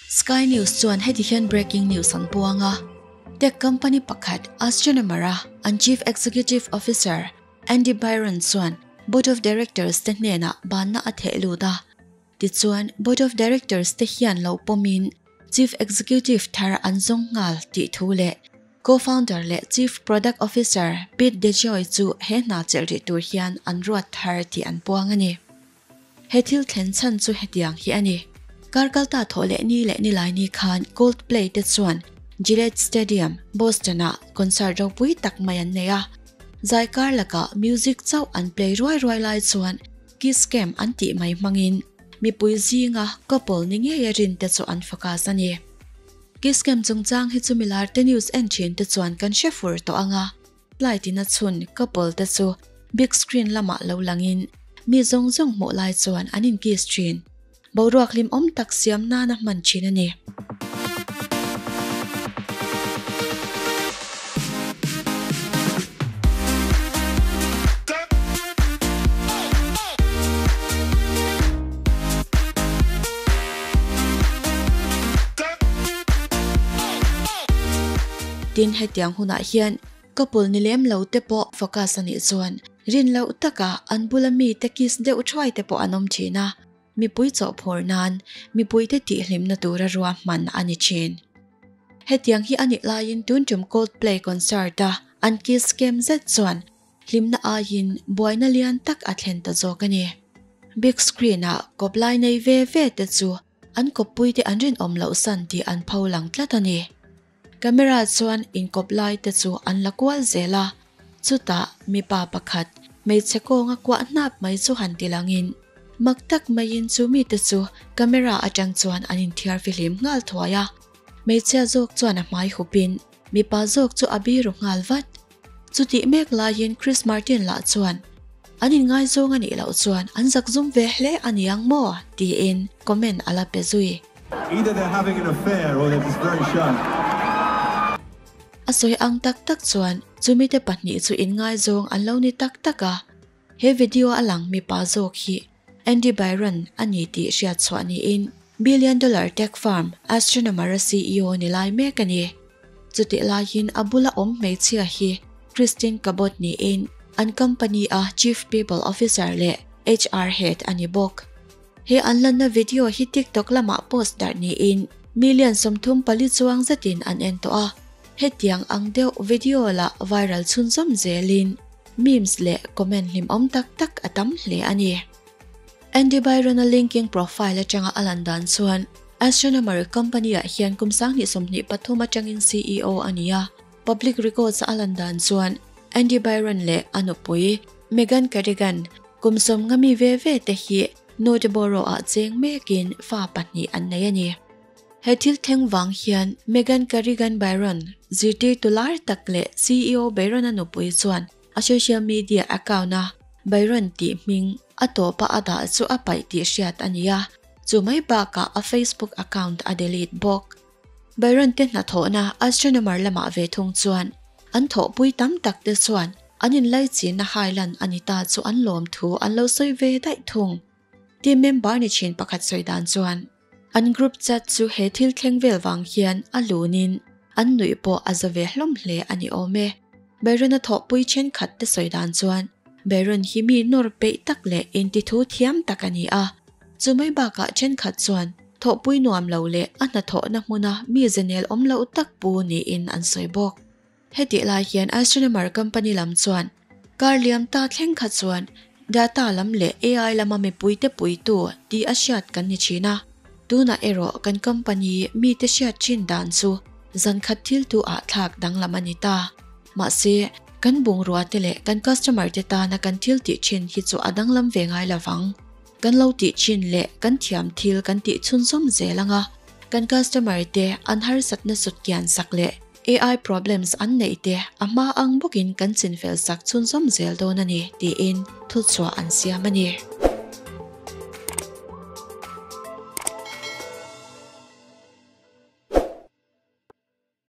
Sky News chuan heti hian breaking news an puang a, Tech company pakhat Astronomer-a an Chief Executive Officer Andy Byron chuan Board of Directors te hnenah banna a theh lut a. Tichuan, Board of Directors te hian lo pawmin Chief Executive thar an zawng nghal tih thu leh Co-founder leh Chief Product Officer Pete DeJoy chu he hna chelh rih tur hian an ruat thar tih an puang a ni. He thil thlen chhan chu hetiang hi a ni. Kar kalta thawh leh ni leh nilai ni khan Coldplay te chuan Gillette Stadium, Boston-ah concert ropui tak mai an nei a. Zai kar lakah music chauh an play ruai ruai lai chuan kiss cam an tih mai hmangin mipui zinga couple ni ngeia rin te chu an focus a ni. Kiss cam chungchang hi chu milar te news en thin te chuan kan hre fur tawh ang a. Flight in a chhun couple te chu big screen lamah lo langin mi zawng zawng hmuh lai chuan an in kiss thin. Boruak hlimawm tak siam nana hman thin a ni. Tin, hetiang hunah hian Couple ni lem lo te pawh focus a nih chuan rin loh taka an bula mi te kiss deuh thuai te pawh an awm thin a, mipui chawhphawr nan mipui te tihhlimna tura ruahman a ni thin. Hetiang hi a nih laiin tun tum Coldplay concert a an kiss kem zet chuan hlimna aiin buaina lian tak a thlen ta zawk a ni. Big screen ah kawp lai nei ve ve te chu an kawppui te an rinawm loh san tih an pho lang tlat a ni. Camera chuan inkawp lai te chu an la kual zel a, chutah mipa pakhat hmeichhe kawnga kuah hnap mai chu han ti langin mak tak maiin chu mite chu camera atang chuan an inthiar fihlim nghal thuai a, hmeichhia zawk chuan a hmai hupin mipa zawk chu a biru nghal vat. Chutih mek laiin Chris Martin lah chuan an inngaizawng a nih loh chuan an zakzum ve hle a niang maw? tiin comment a la pe zui. Either they're having an affair or they're just very shy. A sawi ang tak tak chuan chumite pahnih chu inngaizawng an lo ni tak tak a, he video a lang mipa zawk hi Andy Byron a ni tih hriat chhuah niin billion dollar tech firm Astronomer-a CEO ni lai mek a ni. Chutih laiin a bula awm hmeichhia hi Kristin Cabot niin an company-a Chief People Officer leh HR Head a ni bawk. He an lanna video hi TikTok lamah post darh niin million 34 chuang zetin an en tawh a, hetiang ang deuh video la viral chhunzawm zelin Memes leh comment hlimawm tak tak a tam hle a ni. Andy Byron-a LinkedIn profile atanga a lan dan chuan Astronomer company-ah hian kum 2023 atangin CEO a ni a. Public records-a a lan dan chuan Andy Byron leh a nupui Megan Carrigan kum 50 mi ve ve te hi Noteborough-ah cheng mekin fa pahnih an nei a ni. He thil thleng vang hian Megan Carrigan Byron, zirtirtu lar tak leh CEO Byron-a nupui chuan a social media account-a Byron tih hming a tawpa a dah chu a paih tih hriat a ni a, chu mai bakah a Facebook account a delete bawk. Byron te hnathawhna astronomer lamah ve thung chuan an thawhpui tam tak te chuan an inlaichinna hailan a ni ta chu an lawm thu an lo sawi ve daih thung. Team member ni thin pakhat sawi dan chuan An group chat chu he thil thleng vel vang hian a lunin an nuih pawh a za ve hlawm hle a ni awm e. Byron-a thawhpui thenkhat te sawi dan chuan Byron hi mi nawr peih tak leh intithu thiam tak a ni a. Chu mai bakah thenkhat chuan thawhpui nuam lo leh a hnathawhna hmuna mi zenel awm loh tak pu niin an sawi bawk. Hetih lai hian Astronomer company lam chuan kar liam ta thleng kha chuan data lam leh AI lama mipuite puitu tih a hriat kan ni thin a, tunah erawh kan company mite hriat thin dan chu zan khat thil tu ah thlak danglam a ni ta. Mahse, kan bungrua te leh kan customer te tana kan thil tih thin hi chu a danglam ve ngai lovang. Kan lo tih thin leh kan thiam thil kan tih chhunzawm zel anga kan customer te an harsatna sut kian sak leh AI problems an neih te a hma ang bawkin kan chinfel sak chhunzawm zel dawn a ni, tiin thuchhuah an siam a ni.